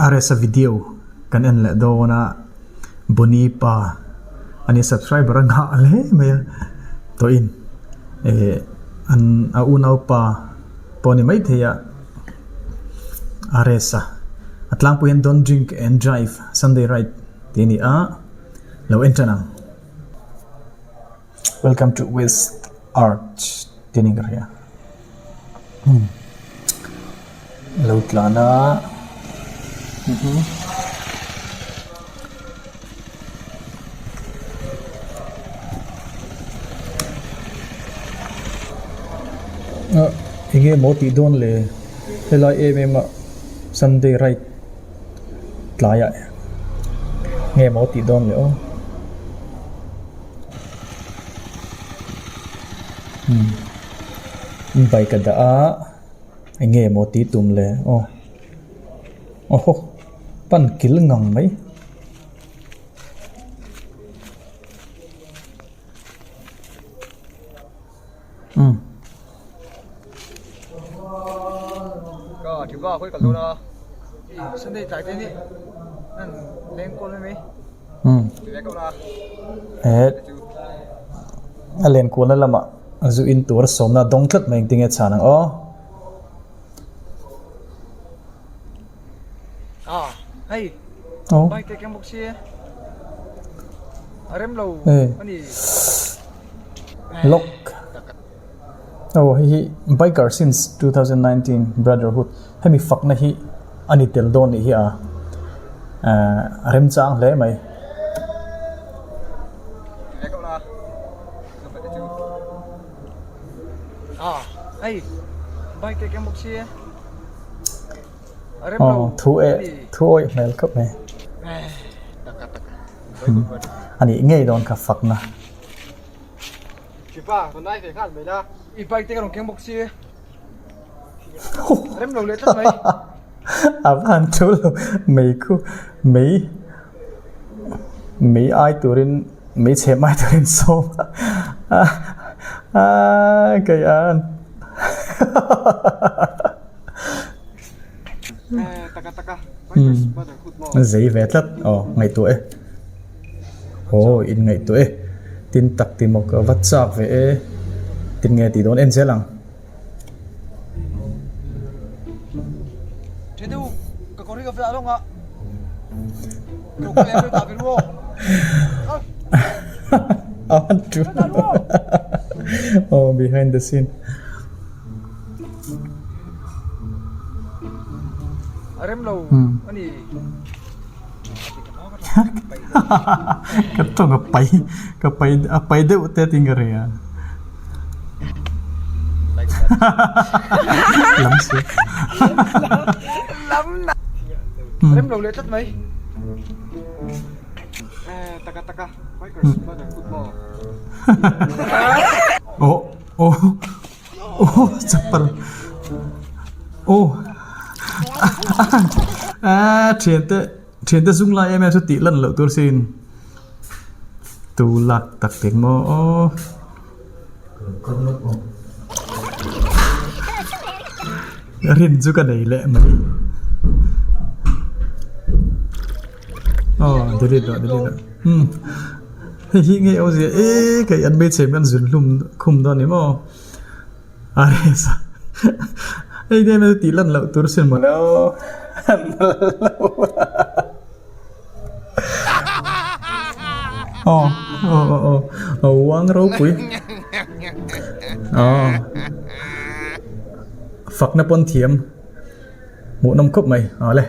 RS-a video kan en leh dawn a Bonnie pa a nia subscriber a nghah hle mai a tawhin eh an a unaupa pawh a ni maithei a RS-a a tlangpui hian don't drink and drive Sunday ride tih a ni a lo en tan ang. Welcome to West Arch tih a ni ka hria. Lo tlan a eng nge maw tih dawn le helai em em a Sunday ride tlaiah nge maw tih dawn le aw. Bike a dah a eng nge maw tih tum le aw aw haw pan kil ngang mai. A len kualna lamah zu in tur a sawmna a dawng tlat mai engtin nge chhan ang aw. Lock aw hei hi biker since 2019 brotherhood hemi fakna hi a ni tel dawn nih hi a ahh a remchang hle mai. Aw thu eh thu awih hmel khawp mai a nih ngei dawn kha fakna. A van thu lo mei khu mei mei ai turin mei chhem ai turin sawm a a kei an. Zei ve tlat aw ngaihtuah e aw in ngaihtuah e tin tak ti maw ka va chak ve e tin nge tih dawn en zel ang. Aw behind the scene. Ka tawng a pai ka pai a pai deuh te tin ka ring a lam si oh oh. Aw chapal aw aaa thiante thiante zung lai em em chu tih lan loh tur sin tu lak tak tek maw aw rin chu ka nei leh mai aw delete rawh delete rawh umm hei hi nge awmzia e kei an hmeichhe hian zun hlum khum dawn ni maw. Aresa hei te hian tih lan loh tur sin mawle aw aw aw aw aw uang ropui aw fakna pawn thiam hmuhnawm khawp mai awle.